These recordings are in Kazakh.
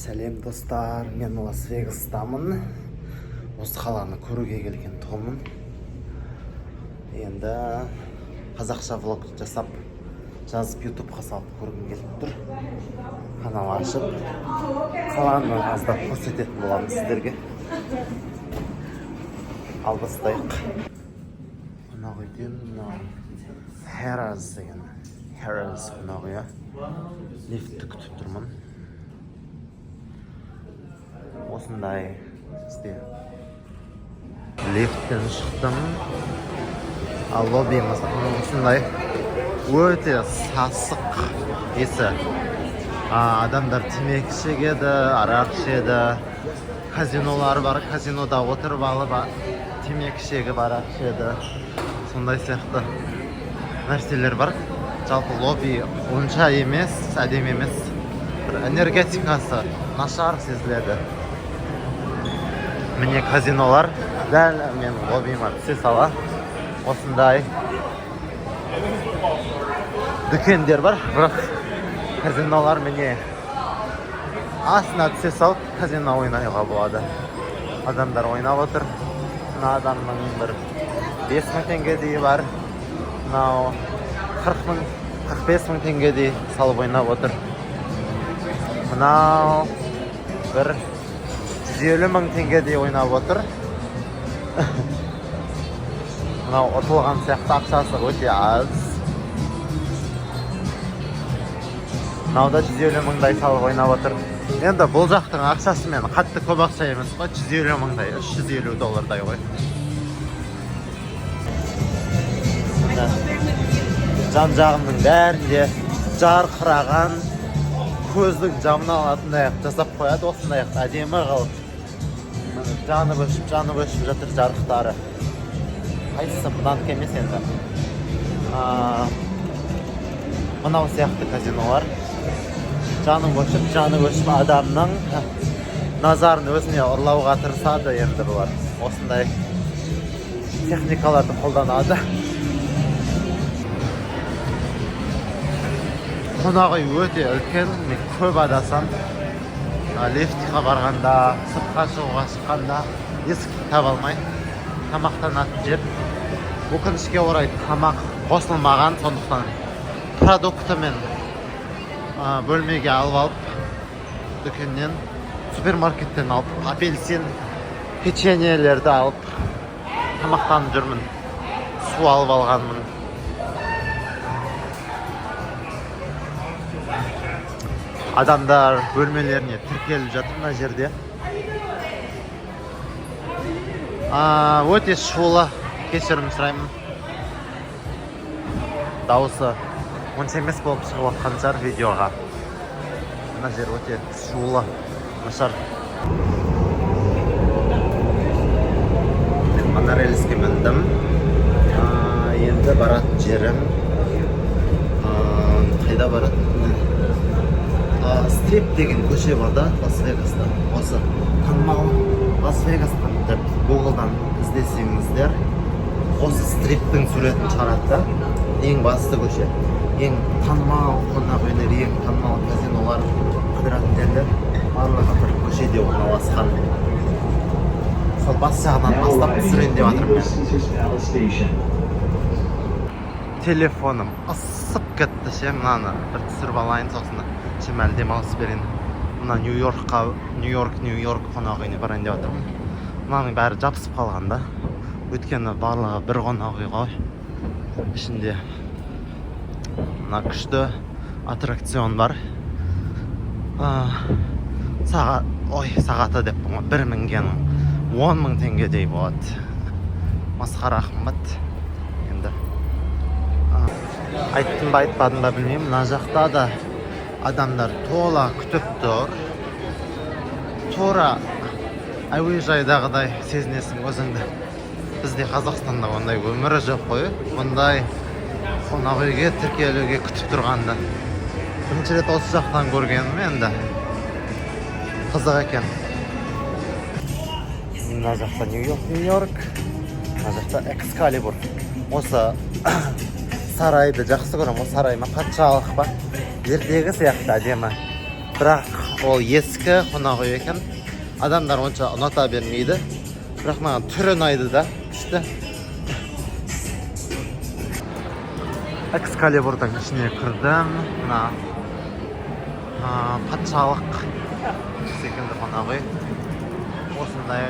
Сәлем, достар! Мен Лас Вегастамын. Осы қаланы көруге келген тұғынмын. Енді қазақша влог жасап, жазып, ютубқа салып көргім келіп тұр. Канал ашып, қаланы аздап көрсететін боламын сіздерге. Ал, бастайық. Қонақ үйден мынау Harrah's деген, Harrah's қонақ үйі. Лифтті күтіп тұрмын. Осындай бізде. Лифттен шықтым, ал лоббиіміз осындай, өте сасық иісі. Адамдар темекі шегеді, арақ ішеді. Казинолар бар, казинода отырып алып, темекі шегіп, арақ ішеді, сондай сияқты нәрселер бар. Жалпы лобби онша емес, әдемі емес, бір энергетикасы нашар сезіледі. Міне, казинолар. Дәл мен лоббиіма түсе сала осындай дүкендер бар, бірақ казинолар міне, астына түсе салып казино ойнауға болады. Адамдар ойнап отыр. Мына адамның бір 5000 теңгедей бар, мынау 40 000, 45 000 теңгедей салып ойнап отыр, мынау бір 150 000 теңгедей ойнап отыр. Мынау ұтылған сияқты, ақшасы өте аз. Мынау да 150 мыңдай салып ойнап отыр. Енді бұл жақтың ақшасымен қатты көп ақша емес қой, 150 мыңдай, 350 доллардай ғой. Міне, жан жағымның бәрінде жарқыраған, көздің жамын алатындай қылып жасап қояды, осындай қылып, әдемі қылып. Міне, жанып өшіп, жанып өшіп жатыр жарықтары. Қайсысы? Мынанікі емес енді. Мынау сияқты казинолар жанып өшіп, жанып өшіп, адамның назарын өзіне ұрлауға тырысады. Енді бұлар осындай техникаларды қолданады. Қонақ үй өте үлкен. Мен көп адасам. Лифтқа барғанда, сыртқа шығуға шыққанда есікті таба алмай. Тамақтанатын жер, өкінішке орай, тамақ қосылмаған, сондықтан продуктымен бөлмеге алып алып, дүкеннен, супермаркеттен алып, апельсин, печеньелерді алып тамақтанып жүрмін. Су алып алғанмын. Адамдар бөлмелеріне тіркеліп жатыр мына жерде. Өте шулы, кешірім сұраймын, дауысы онша емес болып шығып жатқан шығар видеоға. Мына жер өте шулы, нашар. Мен монорельске міндім. Енді баратын жерім, қайда баратын? Стрип деген көше бар да Лас Вегаста. Осы танымал Лас Вегас деп гуглдан іздесеңіздер, осы стриптің суретін шығарады да. Ең басты көше, ең танымал қонақ үйлер, ең танымал казинолар, қыдыратын жерлер барлығы бір көшеде орналасқан. Сол бас жағынан бастап түсірейін деп жатырмын мен. Caesars Palace Station. Телефоным ысып кетті ше. Мынаны бір түсіріп алайын, сосын шемәл демалыс берейін. Мына Нью Йоркқа, Нью Йорк, Нью Йорк қонақ үйіне барайын деп жатырмын. Мынаның бәрі жабысып қалған да, өйткені барлығы бір қонақ үй ғой. Ішінде мына күшті аттракцион бар. Сағат, ой, сағаты деппін ғой, бір мінгенің 10 000 теңгедей болады. Масқара қымбат енді. Айттым ба, айтпадым ба, білмеймін, мына жақта да адамдар тола күтіп тұр. Тура әуежайдағыдай сезінесің өзіңді. Бізде Қазақстанда ондай өмірі жоқ қой, мұндай қонақ үйге тіркелуге күтіп тұрғанды бірінші рет осы жақтан көргенім. Енді қызық екен. Мына жақта Нью Йорк, Нью Йорк, мына жақта Экскалибур. Осы сарайды жақсы көремін. Ол сарай ма, патшалық па, ертегі сияқты әдемі. Бірақ ол ескі қонақ үй екен. Адамдар онша ұната бермейді. Бірақ маған түрі ұнайды да, күшті. Экскалибурдың ішіне кірдім. Мына патшалық секілді қонақ үй. Осындай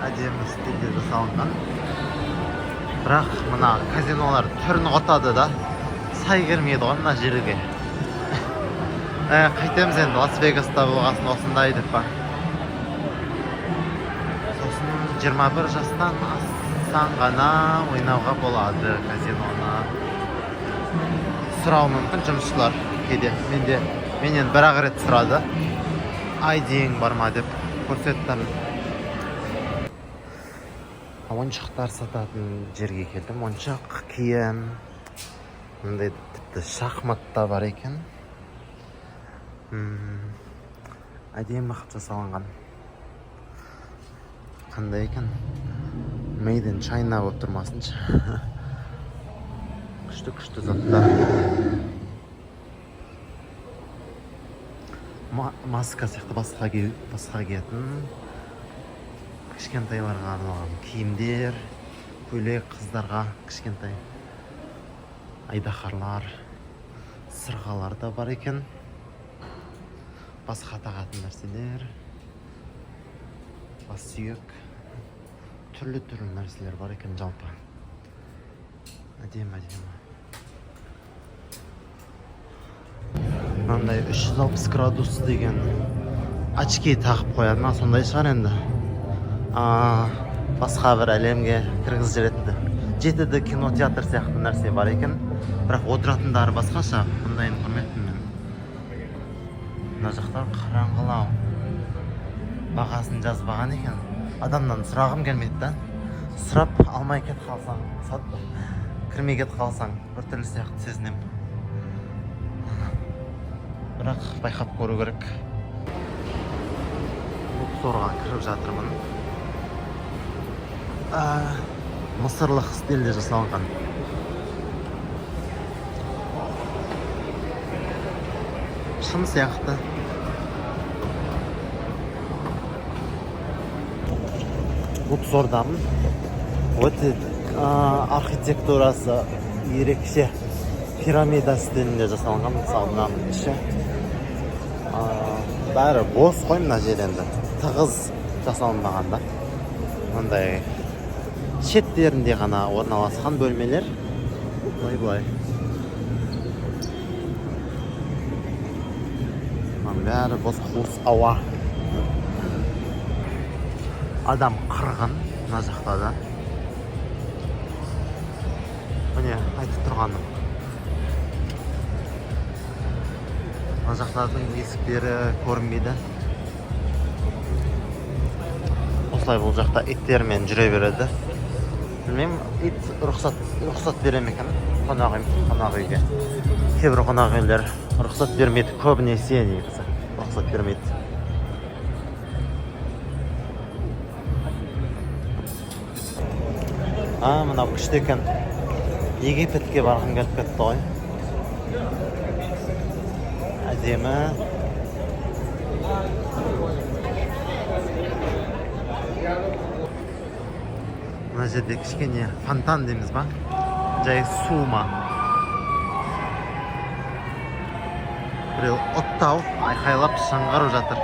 әдемі стильде жасалынған. Бірақ мына казинолар түрін құртады да, сай келмейді ғой мына жерге. Қайтеміз енді, Лас Вегаста болғасын осындай деп па. Сосын 21 жастан ассаң ғана ойнауға болады казиноны. Сұрауы мүмкін жұмысшылар кейде. Менен бір-ақ рет сұрады. ID-ң бар ма деп көрсеттім. Ойыншықтар сататын жерге келдім. Ойыншық, киім, мындай тіпті шахмат та бар екен. Әдемі қылып жасалынған. Қандай екен? Made in China болып тұрмасыншы. Күшті-күшті заттар. Маска сияқты басқа киетін кішкентайларға арналған киімдер, көйлек қыздарға кішкентай айдаһарлар, сырғалар да бар екен. Басқа тағатын нәрселер, бас сүйек, түрлі-түрлі нәрселер бар екен жалпы. Әдемі, әдемі. Мынандай 360 градус деген очки тағып қояды ма, сондай шығар енді. Басқа бір әлемге кіргізіп жіберетін. 7D кинотеатр сияқты нәрсе бар екен. Бірақ отыратындары басқаша, бұндайын көрмеппін мен. Мына жақтар қараңғылау. Бағасын жазбаған екен. Адамнан сұрағым келмейді да. Сұрап алмай кетіп қалсаң, кірмей кетіп қалсаң, біртүрлі сияқты сезінемін. Бірақ байқап көру керек. Луксорға кіріп жатырмын. Мысырлық стильде жасалынған. Шын сияқты. Луксордамын. Өте архитектурасы ерекше, пирамида стилінде жасалынған. Мысалы, мынаның іші. Бәрі бос қой мына жер енді. Тығыз жасалынбаған да. Мындай шеттерінде ғана орналасқан бөлмелер. Былай-былай. Мынаның бәрі бос, қуыс ауа. Адам қырғын мына жақта да. Міне айтып тұрғаным. Мына жақтардың есіктері көрінбейді. Осылай бұл жақта иттермен жүре береді. Білмеймін, ит рұқсат бере ме екен қонақ үйге. Кейбір қонақ үйлер рұқсат бермейді, көбінесе негізі рұқсат бермейді. Мынау күшті екен. Египетке барғым келіп кетті ғой. Әдемі. Мына жерде кішкене фонтан дейміз ба? Жай су ма? Біреу ұтты-ау, айқайлап шыңғырып жатыр.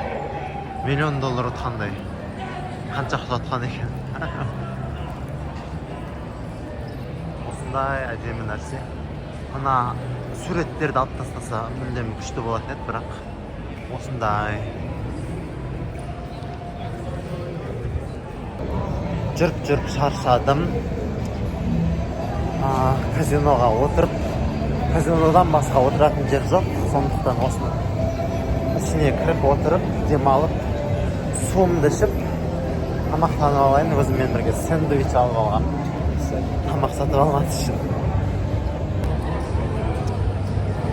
Миллион доллар ұтқандай. Қанша ұтқан екен? Осындай әдемі нәрсе. Мына суреттерді алып тастаса мүлдем күшті болатын еді, бірақ осындай. Жүріп-жүріп шаршадым. Казиноға отырып, казинодан басқа отыратын жер жоқ, сондықтан осының ішіне кіріп отырып, демалып, суымды ішіп, тамақтанып алайын. Өзіммен бірге сэндвич алып алғам. Тамақ сатып алмас үшін.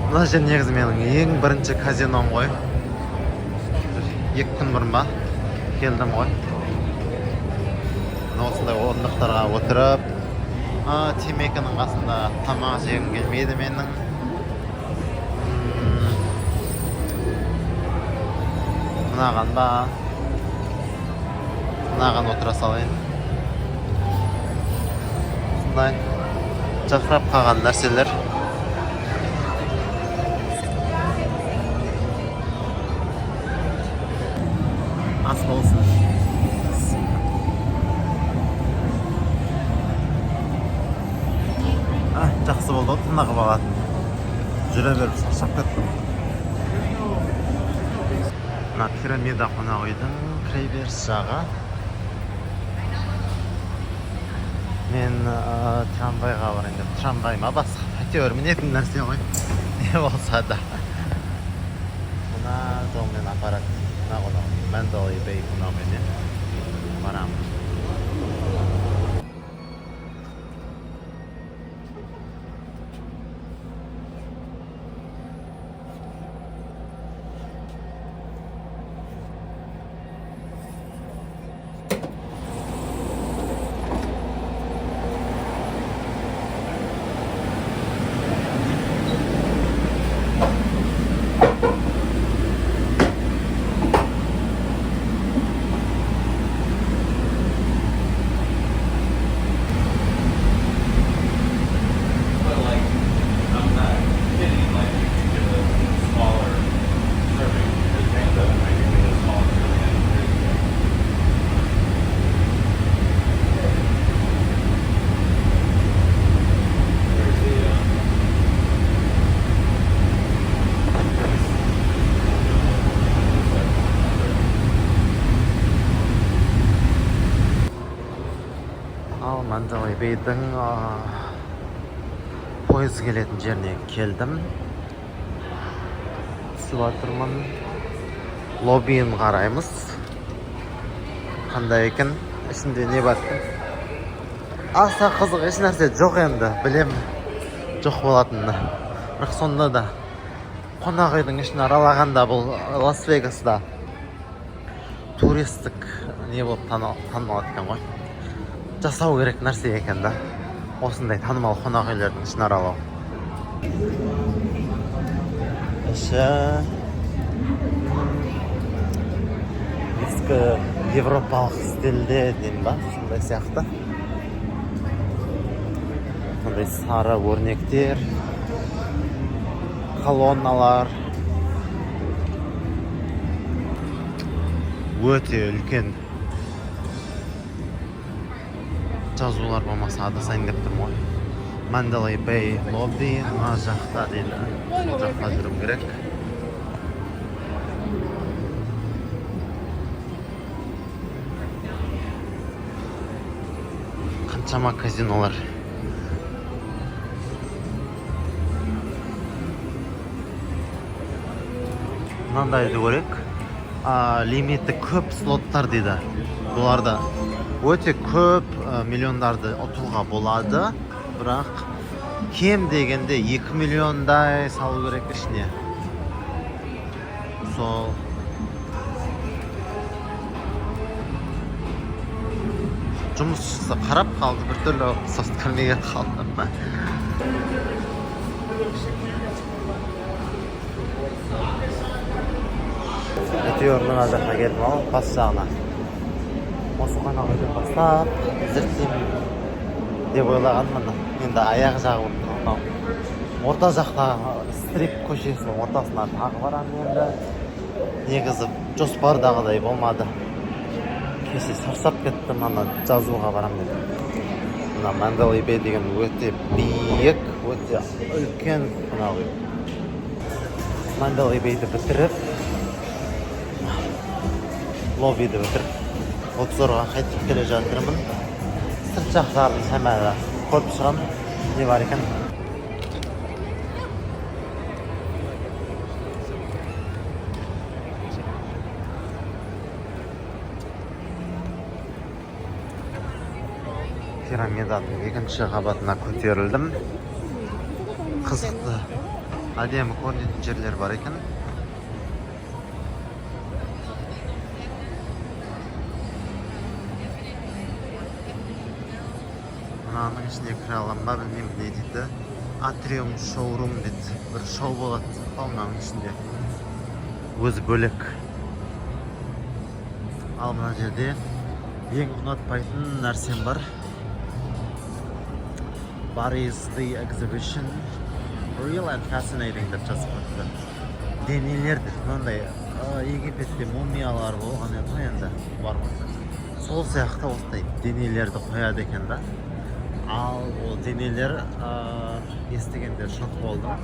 Мына жер негізі менің ең бірінші казином ғой. 2 күн бұрын ба келдім ғой. Мына осындай орындықтарға отырып, темекінің қасында тамақ жегім келмейді менің. Мынаған ба, мынаған отыра салайын. Осындай жарқырап қалған нәрселер. Ас болсын. А, жақсы болды ғой, тынығып алатын. Жүре беріп шаршап кеттім. Мына Пирамида қонақ үйдің кіреберіс жағы. Мен трамвайға барайын деп, трамвай ма басқа, әйтеуір мінетін нәрсе ғой, не болса да. Мына жолмен апарады, мына қонақ үй, Мандалай Бэй қонақ үйіне барамын. But like, I'm not kidding. Like, you could get a smaller serving. This panda, I could get a smaller serving. Where's the? Ал Мандалай Бэйдің пойыз келетін жеріне келдім. Түсіп жатырмын. Лоббиін қараймыз. Қандай екен, ішінде не бар екен. Аса қызық еш нәрсе жоқ енді, білем жоқ болатынын. Бірақ сонда да қонақ үйдің ішін аралағанда, бұл Лас Вегаста туристік не болып танылады екен ғой. Жасау керек нәрсе екен да. Осындай танымал қонақ үйлердің ішін аралау. Іші ескі европалық стильде деймін ба, сондай сияқты. Сондай сары өрнектер, колонналар. Өте үлкен жазулар болмаса адасайын деп тұрмын ғой. Мандалай Бэй лобби мына жақта дейді. Сол жаққа жүруім керек. Қаншама казинолар. Мынандайды көрейік. Лимиті көп слоттар дейді. Бұларда өте көп миллиондарды ұтуға болады, бірақ кем дегенде 2 миллиондай салу керек ішіне. Сол. Жұмысшысы қарап қалды, бір түрлі сосын кірмей кетіп қалды. Әйтеуір мына жаққа келдім ау, бас жағына. Осы қонақ үйден бастап зерттеймін деп ойлағанмын. Енді аяқ жағы болып тұр мынау. Орта жақтағы Стрип көшесінің ортасына тағы барамын енді. Негізі жоспардағыдай болмады. Кеше шаршап кеттім, ана жазуға барамын деп. Мына Мандалай Бэй деген өте биік, өте үлкен қонақ үй. Мандалай Бэйді бітіріп, лоббиді бітіріп, Луксорға қайтып келе жатырмын. Сырт жақтарын шамалы көріп шығамын, не бар екен. Пирамиданың екінші қабатына көтерілдім. Қызықты, әдемі көрінетін жерлер бар екен. Мынаның ішіне кіре аламын ба білмеймін, не дейді. Атриум шоурум дейді. Бір шоу болатын сияқты мынаның ішінде. Өзі бөлек. Ал мына жерде ең ұнатпайтын нәрсем бар. "Bodies the exhibition real and fascinating" деп жазып қойыпты. Денелер деп, мынандай Египетте мумиялар болған еді ғой, енді бар ғой, сол сияқты осындай денелерді қояды екен да. Ал ол денелер, естігенде шок болдым.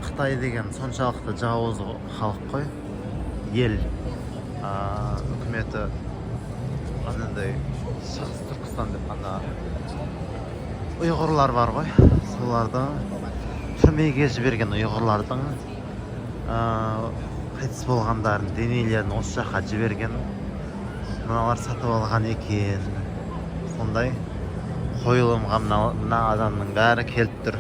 Қытай деген соншалықты жауыз халық қой, ел, үкіметі анандай Шығыс Түркістан деп ана ұйғырлар бар ғой, соларды түрмеге жіберген. Ұйғырлардың қайтыс болғандарын, денелерін осы жаққа жіберген. Мыналар сатып алған екен. Сондай қойылымға мына адамның бәрі келіп тұр.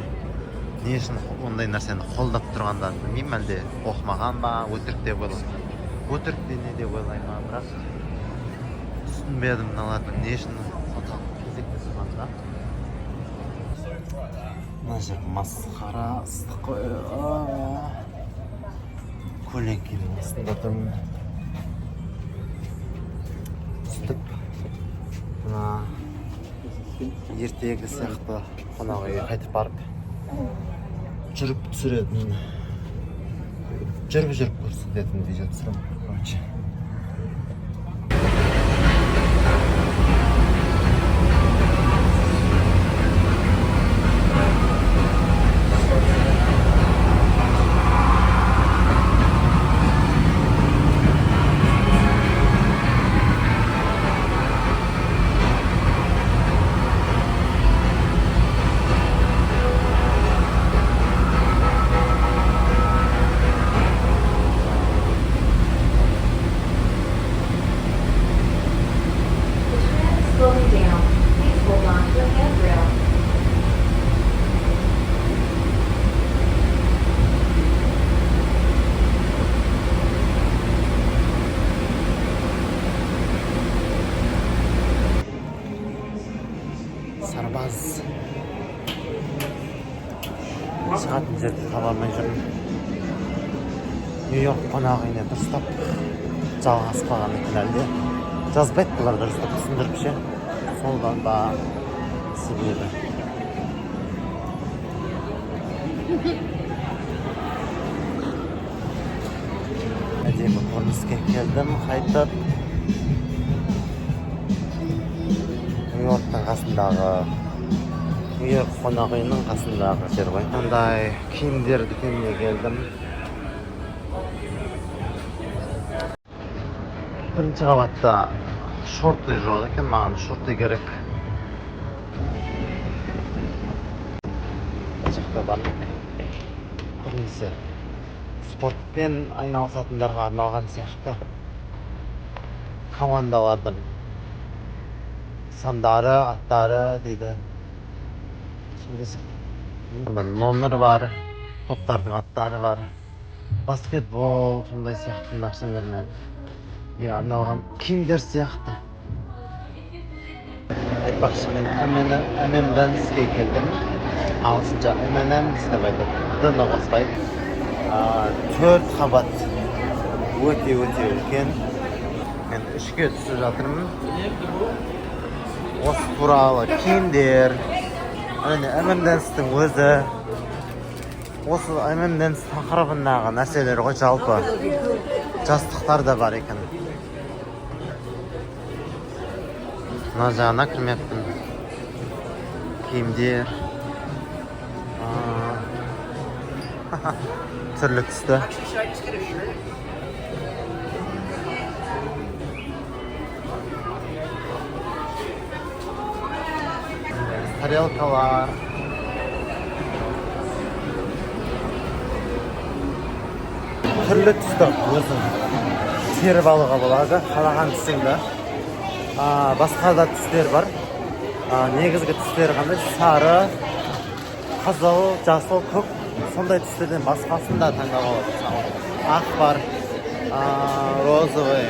Не үшін ондай нәрсені қолдап тұрғандарын білмеймін. Әлде оқымаған ба, өтірік деп ойлап, өтірік те не деп ойлай ма, бірақ түсінбедім мыналардың не үшін соншалықты кезекте тұрғанын да. Мына жер масқара ыстық қой. Көлеңкенің астында тұрмын. Сөйтіп, мына ертегі сияқты қонақ үйге қайтып барып, жүріп түсіретін, жүріп жүріп көрсететін видео түсіремін, короче. The tram is slowing down. Please hold on to the handrail. Сарбаз шығатын жерді таба алмай жүрмін. Нью Йорк қонақ үйіне дұрыстап жалғаспаған екен, әлде жазбайды бұлар дұрыстап түсіндіріп ше, солдан ба себебі. Әдемі көрініске келдім қайтып. Нью Йорктың қасындағы, Нью Йорк қонақ үйінің қасындағы жер ғой. Мындай киімдер дүкеніне келдім. Бірінші қабатта шорты жоқ екен, маған шорты керек. Мына жақта бар көбінесе спортпен айналысатындарға арналған сияқты. Командалардың сандары, аттары дейді. Сондай номер бар, топтардың аттары бар, баскетбол, сондай сияқты нәрселермен арналған киімдер сияқты. Айтпақшы, мен M&M'sке келдім. Ағылшынша M&M's деп айтады, д ны қоспайды. Төрт қабат, өте өте үлкен. Мен үшке түсіп жатырмын. Осы туралы киімдер, әне M&M's'тің өзі, осы M&M's тақырыбындағы нәрселер ғой жалпы. Жастықтар да бар екен. Мына жағына кірмеппін. Киімдер. Түрлі түсті. Actually, should I just get a shirt? Тарелкалар. Түрлі түсті өзің теріп алуға болады қалаған түсіңді. Басқа да түстер бар. Негізгі түстері қандай? Сары, қызыл, жасыл, көк, сондай түстерден басқасын да таңдауға болады. Мысалы, ақ бар, розовый,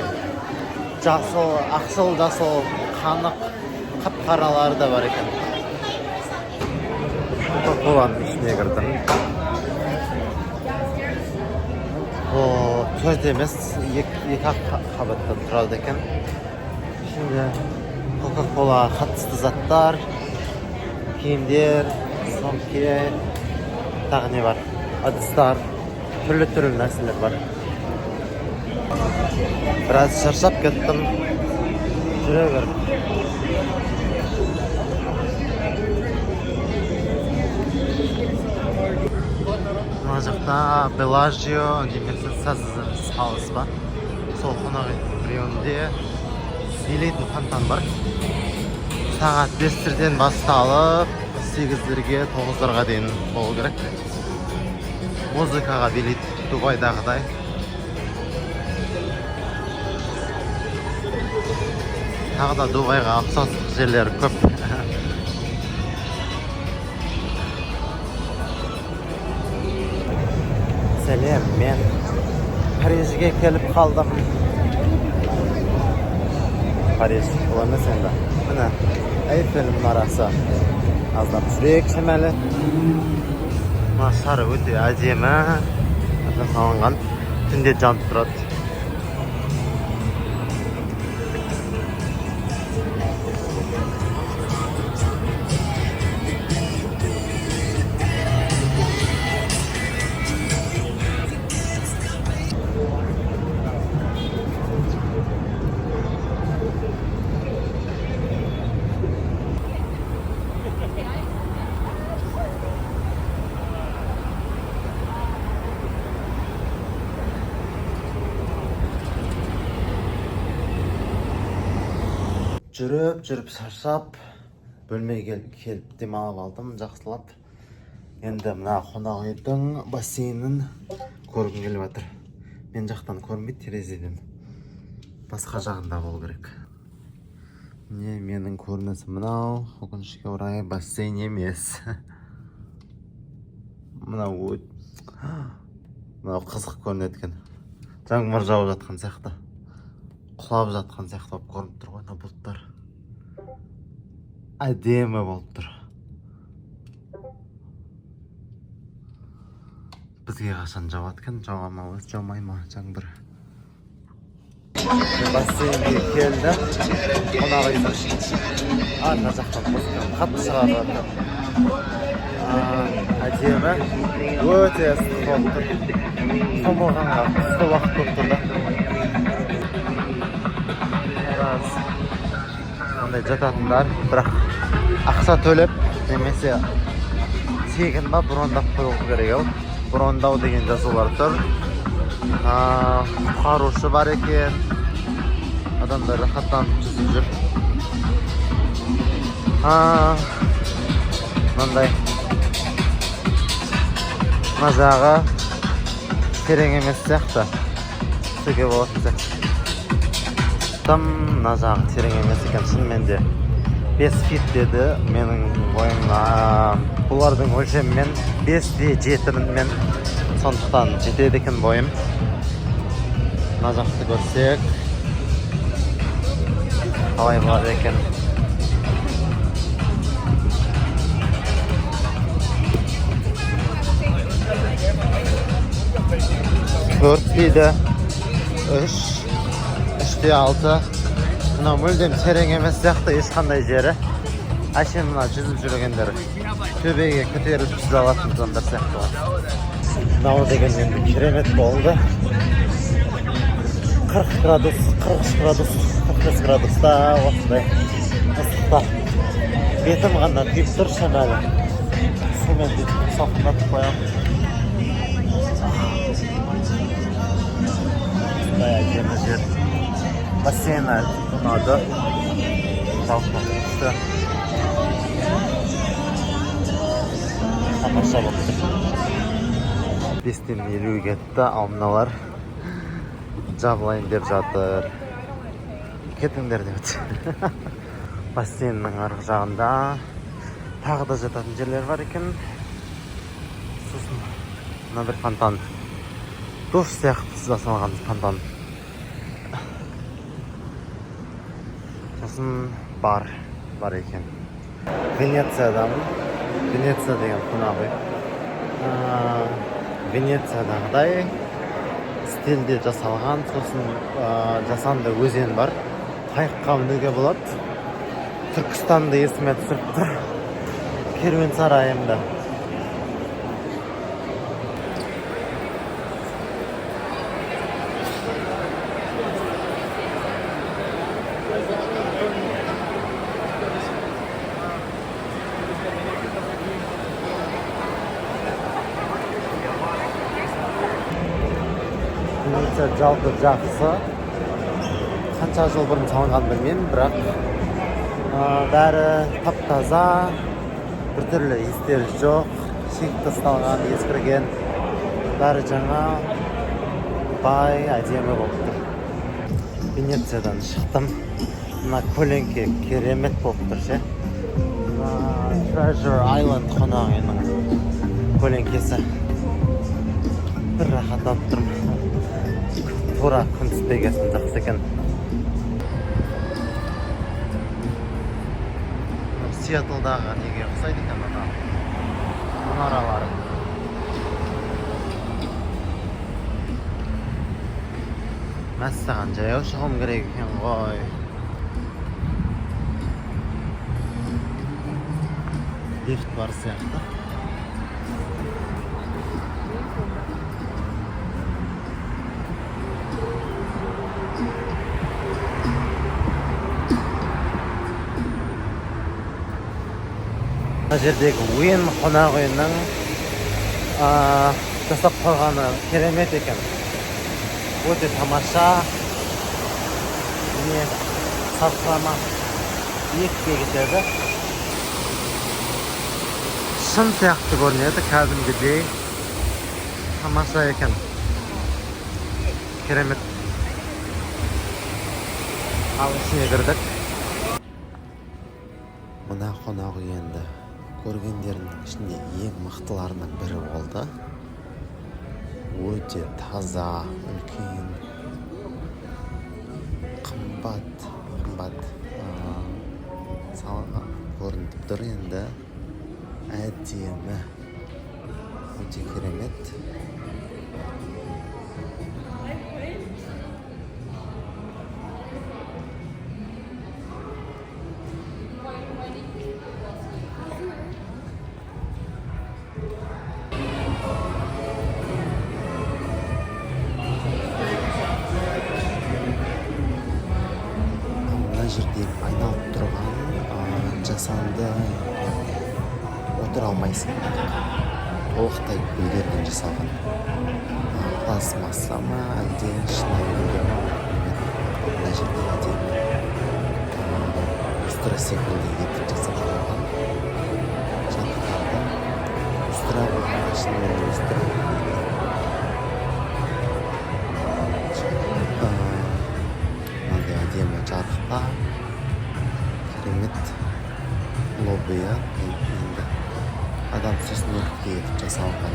жасыл, ақшыл жасыл, қанық, қап қаралары да бар екен. Кока Коланың ішіне кірдім. О, Төрт емес, екі ақ қабаттан тұрады екен. Ішінде кока колаға қатысты заттар, киімдер, сөмке, тағы не бар, ыдыстар, түрлі түрлі нәрселер бар. Біраз шаршап кеттім жүре беріп. Мына жақта Белажио немесе Саз ба, сол қонақ үйдің біреуінде билейтін фонтан бар. Сағат 5-терден басталып, 8-дерге, 9-дарға дейін болу керек. Музыкаға билейді, Дубайдағыдай. Тағы да Дубайға ұқсас жерлер көп. Сәлем, мен Парижге келіп қалдым. Париж ол емес енді. Міне, Эйфель мұнарасы. Аздап жүрейік шамалы. Мына шар өте әдемі жасалынған. Түнде жанып тұрады. Жүріп жүріп шаршап, бөлмеге келіп демалып алдым жақсылап. Енді мына қонақ үйдің бассейнін көргім келіп жатыр. Мен жақтан көрінбейді терезеден. Басқа жағында болу керек. Міне, менің көрінісім мынау. Өкінішке орай, бассейн емес. Мынау қызық көрінеді екен. Жаңбыр жауып жатқан сияқты. Құлап жатқан сияқты болып көрініп тұр ғой мына бұлттар. Әдемі болып тұр. Бізге қашан жауады екен? Жауа ма, өзі жаумай ма жаңбыр? Мен бассейнге келдім. Қонақ үйдің ана жақтан музыка қатты шығарып жатыр. Әдемі, өте ыстық болып тұр. Шомылғанға қысты уақыт болып тұр да. Біраз андай жататындар, бірақ ақша төлеп немесе тегін ба брондап қою керек ау. Брондау деген жазулар тұр. Құтқарушы бар екен. Адамдар рахаттанып жүзіп жүр. Мынандай. Мына жағы терең емес сияқты. Түсуге болатын сияқты. Тым мына жағы терең емес екен шынымен де. 5 фит деді менің бойым, бұлардың өлшемімен бес те жетімін мен, сондықтан жетеді екен бойым. Мына жақты көрсек қалай болады екен. 4 дейді, 3, үште 6. Мынау мүлдем терең емес сияқты ешқандай жері. Әшейін мына жүзіп жүргендер төбеге көтеріліп жүзе алатын жандар сияқты бар. Мынау деген енді керемет болды. 40 градус, 43 градус, 45 градуста осындай ыстықта бетім ғана күйіп тұр шамалы. Сумен бүйтіп салқындатып қоямын. Осындай әдемі жер. Бассейн ұнады. Жалпы күшті. Тамаша болып тұр. 5:50 кетті, ал мыналар жабылайын деп жатыр. Кетіңдер деп жатыр. Бассейннің арғы жағында тағы да жататын жерлер бар екен. Сосын мына бір фонтан. Душ сияқты жасалған фонтан. Сосын бар екен. Венециядамын. Венеция деген қонақ үй. Венециядағыдай ыстық. Шетелде жасалған, сосын жасанды өзен бар. Қайыққа мінуге болады. Түркістанды есіме түсіріп тұр. Керуен сарайымды. Венеция жалпы жақсы. Қанша жыл бұрын салынғанын білмеймін, бірақ бәрі тап-таза, біртүрлі иістері жоқ, шегіп тасталған, ескірген, бәрі жаңа, бай, әдемі болып тұр. Венециядан шықтым. Мына көлеңке керемет болып тұр ше. Мына Treasure Island қонақ үйінің көлеңкесі. Бір рахаттанып тұрмын. Тура күн түспегесін жақсы екен. Сиэтлдағы неге ұқсайды екен ана мұнаралары. Мәссаған, жаяу шығуым керек екен ғой. Лифт бар сияқты. Мына жердегі Уин қонақ үйінің жасап қойғаны керемет екен. Өте тамаша. Міне сарқырама биікке кетеді. Шын сияқты көрінеді, кәдімгідей тамаша екен. Керемет. Ал ішіне кірдік. Мына қонақ үй енді көргендерімнің ішінде ең мықтыларының бірі болды. Өте таза, үлкен, қымбат, қымбат, салынған көрініп тұр енді. Әдемі, өте керемет. Мына жерде айналып тұрған, жасанды, яғни отыра алмайсың. Толықтай гүлдерден жасалған. Пластмасса ма, әлде шынайы гүлдер ма, білмедім. Мына жерде әдемі, люстра секілді етіп жасап қойған. Жарықтарды люстра болғанда шынымен люстра. Мынандай әдемі жарықтар, керемет лобби, енді адам сосын өртке етіп жасалған.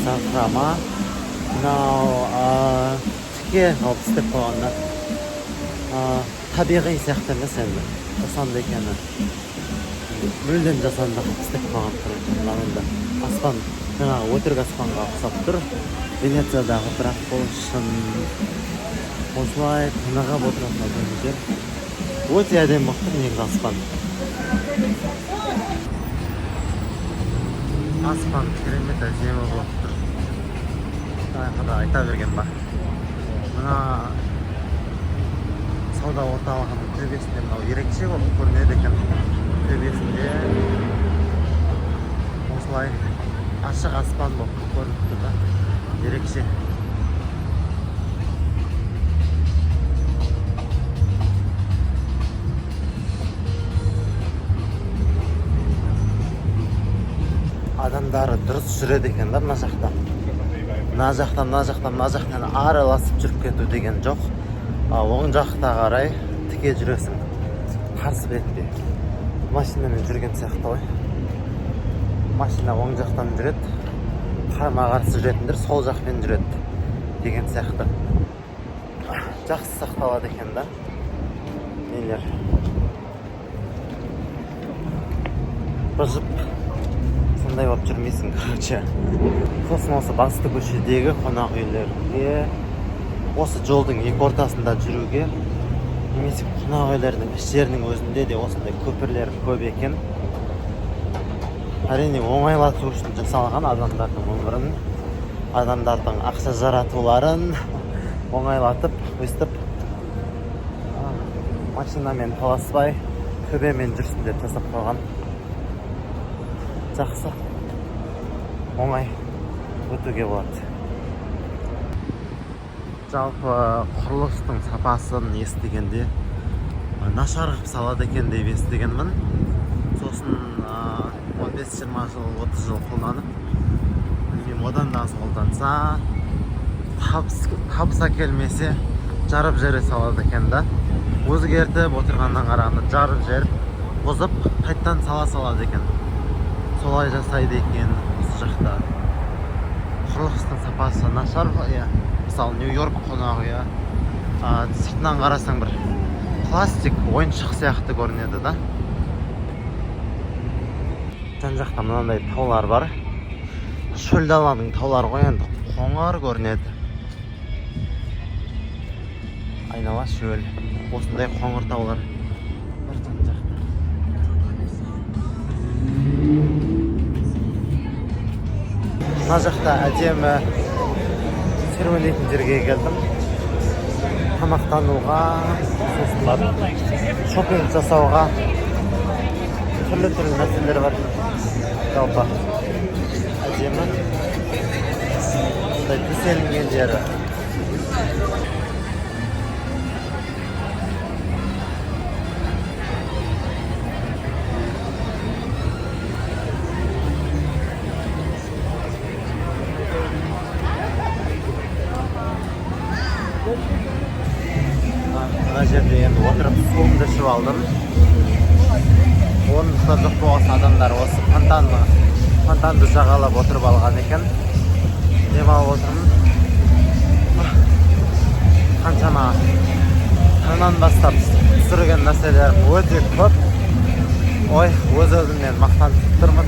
Сарқырама мынау, тіке қылып істеп қойған да. Табиғи сияқты емес енді, жасанды екені. Мүлдем жасанды қылып істеп қойған короче. Мынау енді аспан, жаңағы өтірік аспанға ұқсап тұр Венециядағы, бірақ бұл шын. Осылай тынығып отыратын әдемі жер. Өте әдемі болып тұр негізі аспан. Аспан керемет әдемі болып тұр. Тағы айта берген ба. Мына сауда орталығының төбесінде мынау ерекше болып көрінеді екен. Төбесінде осылай ашық аспан болып көрініп тұр да. Ерекше. Адамдары дұрыс жүреді екен да мына жақта. Мына жақтан, мына жақтан, мына жақтан араласып жүріп кету деген жоқ. Оң жақта қарай тіке жүресің. Қарсы бетте. Машинамен жүрген сияқты ғой. Машина оң жақтан жүреді, қарама қарсы жүретіндер сол жақпен жүреді деген сияқты. Жақсы сақталады екен да. Нелер. Бұзып сондай болып жүрмейсің, короче. Сосын осы басты көшедегі қонақ үйлерге, осы жолдың екі ортасында жүруге, немесе қонақ үйлердің іштерінің өзінде де осындай көпірлер көп екен. Әрине, оңайлату үшін жасалған, адамдардың өмірін, адамдардың ақша жаратуларын оңайлатып, өстіп машинамен таласпай, төбемен жүрсін деп жасап қойған. Жақсы, оңай өтуге болады. Жалпы құрылыстың сапасын естігенде нашар қылып салады екен деп естігенмін. Сосын 15-20 жыл, 30 жыл қолданып, білмеймін, одан да аз қолданса, табыс әкелмесе, жарып жібере салады екен да. Өзгертіп отырғаннан қарағанда жарып жіберіп, бұзып, қайтадан сала салады екен. Солай жасайды екен осы жақта. Құрылыстың сапасы нашар, иә. Мысалы, Нью-Йорк қонақ үйі, сыртынан қарасаң бір пластик ойыншық сияқты көрінеді да. Жан жақта мынандай таулар бар. Шөл даланың таулары ғой енді, қоңыр көрінеді. Айнала шөл, осындай қоңыр таулар бар жан жақта. Мына жақта әдемі серуендейтін жерге келдім. Тамақтануға, сосын барып шопинг жасауға түрлі-түрлі нәрселер бар. Жалпы әдемі. Осындай төселінген жері. Мына жерде енді отырып суымды ішіп алдым. Орындықтар жоқ болған адамдар осы фонтанды жағалап отырып алған екен. Демалып отырмын. Қаншама таңнан бастап түсірген нәрселерім өте көп. Ой, өз-өзімнен мақтанып тұрмын.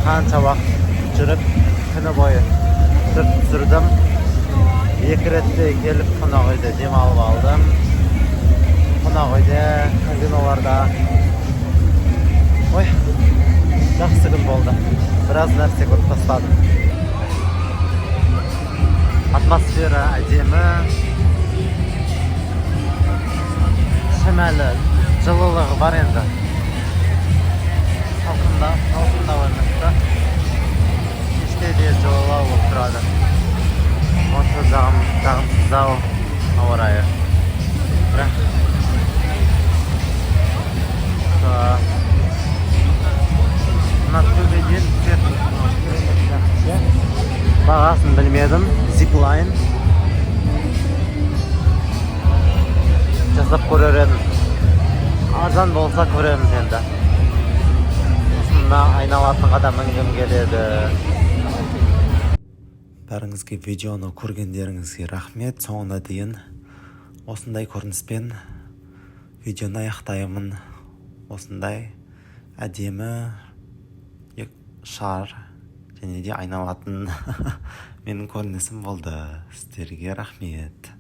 Қанша уақыт жүріп, күні бойы түсірдім. Екі ретте келіп қонақ үйде демалып алдым. Қонақ үйде, казиноларда. Ой, жақсы күн болды. Біраз нәрсе көріп тастадым. Атмосфера әдемі. Шамалы жылылығы бар енді. Салқындау емес та. Кеште де жылылау болып тұрады. Онша жағымсыздау ауа райы. Бірақ мына төбеден түсетін керемет сияқты. Бағасын білмедім. Зиплайн жасап көрер едім. Арзан болса көреміз енді. Сосын мына айналатынға да мінгім келеді. Бәріңізге видеоны көргендеріңізге рахмет. Соңына дейін осындай көрініспен видеоны аяқтаймын. Осындай әдемі шар және де айналатын менің көрінісім болды. Сіздерге рахмет.